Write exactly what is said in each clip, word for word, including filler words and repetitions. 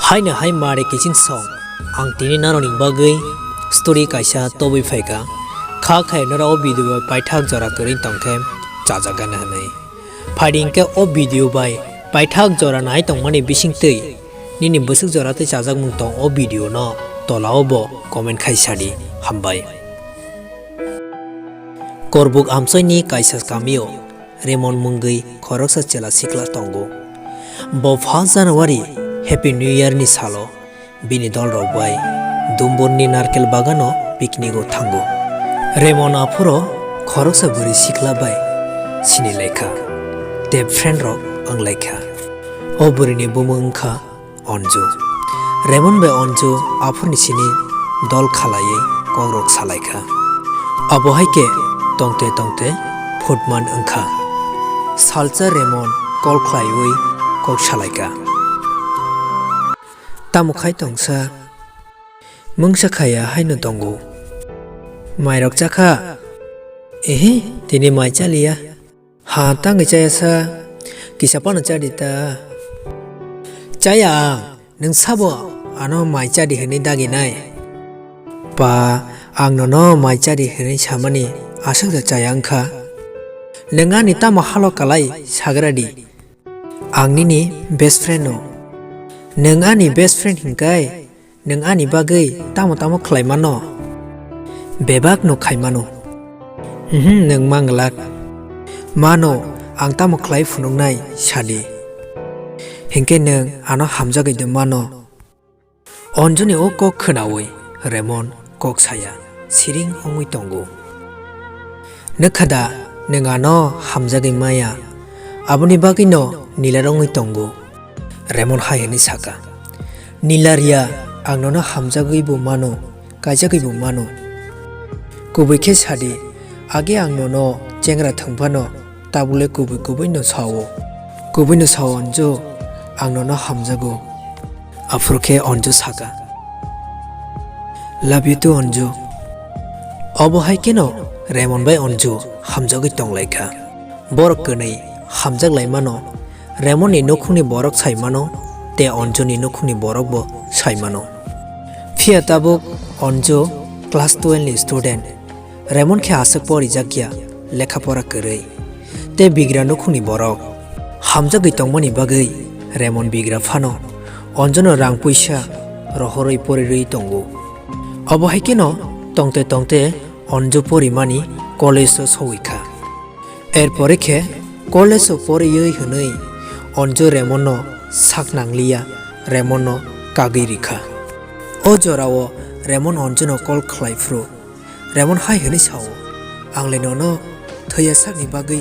Haino hai mare kiching song, ang tini norokni bagwi story kaisa tobwi phaikha. Kha khe norok o video bai paithak jora kwrwi tongkhe chajakgana hwnwi. Phaidi hinkhe o video bai paithak jora nai tongmani bisingtwi nini bwswk jora tei chajakmung tong o video no tola o bo comment khai sadi. Hambai. Korbuk amchoini kaisa kamio Remon mungwi khoroksa chela sikla tongo. Bo first January Happy New Year ni salo bini dolrok bai Dumburni narkel bagano picnic o thango. Remon aphuro khoroksa bwrwi sikla bai sini laikha, tei friend rok wng laikha. O bwrwini bumung wngkha Onju. Remon bai Onju aphurni sini dol khalaiwi kokrok salaikha. Abo hai khe tongte tongte phutman wngkha. Salsa Remon call khlaiwi kok salaikha. Tamo khai tongsa? Mungsa khaya haino tongo. Mairok chakha? Ehe, tini mai chaliya. Ha, tangwi chaya sa, kisa phano chadi ta. Chaya ang, nwng sabo ano mai chadi hwnwi daginai? Pa, ang nono mai chadi hwnwi samani aswk da chaya wngkha. Nwng ani tamo halo kalai sagra di? Ang nini best friend no. Nwng ani best friend hinkai? Nwng ani bagwi tamo tamo khlai mano? Bebak no khai mano. Mhm, nwng manglak. Mano, ang tamo khlai phunuknai sadi. Hinkhe nwng ano hamjagwi de mano. Onjuni o kok khwnaui Remon kok saya, siring wngwi tongo. Nukha da, nwng ano hamjagwi maya, aboni bagwino nilar wngwi tongo. Remon hai hwnwi saka, Nilaria, ang nono hamjagwi bo mano, kaijagwi bo mano. Kubui khe sadi, age ang nono chengra thwng phano, tabukle kubui kubui no sao. Kubui no sao Onju, ang nono hamjago. Aphuru khe Onju saka, "Love you too, Onju." Obo hai kheno Remon bai Onju hamjagwi tonglaikha. Borok kwnwi hamjak lai mano. Remon ni nukhungni borok sai mano, tei Onju ni nukhungni borok bo sai mano. Phiya tabuk Onju class twelve ni student. Remon khe aswk porijak ya, lekha pora kwrwi. Tei bigra nukhungni borok. Hamjagwi tongmani bagwi Remon bigra phano Onju no rang puisa rohorwi porirwi tongo. Obo hai kheno tongte tongte Onju porimani college o sowikha. Erpore khe college o poriwi hwnwi Onju Remon no sak nangliya, Remon no kagwi rikha. O jorao Remon Onju no call khlai phuru Remon hai hwnwi sao, "Ang le nono thwiya sakni bagwi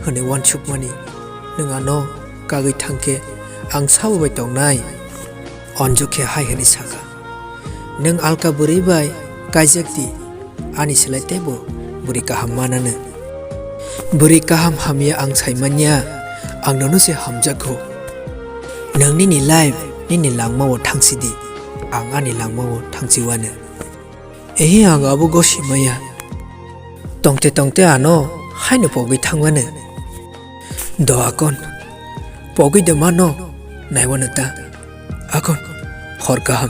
hwnwi uansukmani, nwng ano kagwi thangkhe ang sabo bai tongnai?" Onju khe hai hwnwi saka, "Nwng alka bwrwi bai kaijak di, ani slai teibo bwrwi kaham manano." "Bwrwi kaham hamya ang sai manya, ang nono se hamjakgo. Nwng nini life nini langmao thangsi di, ang ani langmao thangsi wano." Ehe, ang abo gosi maya. Tongte tongte ano haino pogwi thangmano. Do akon, pogwi de mano, naiwano ta. Akon, hor kaham.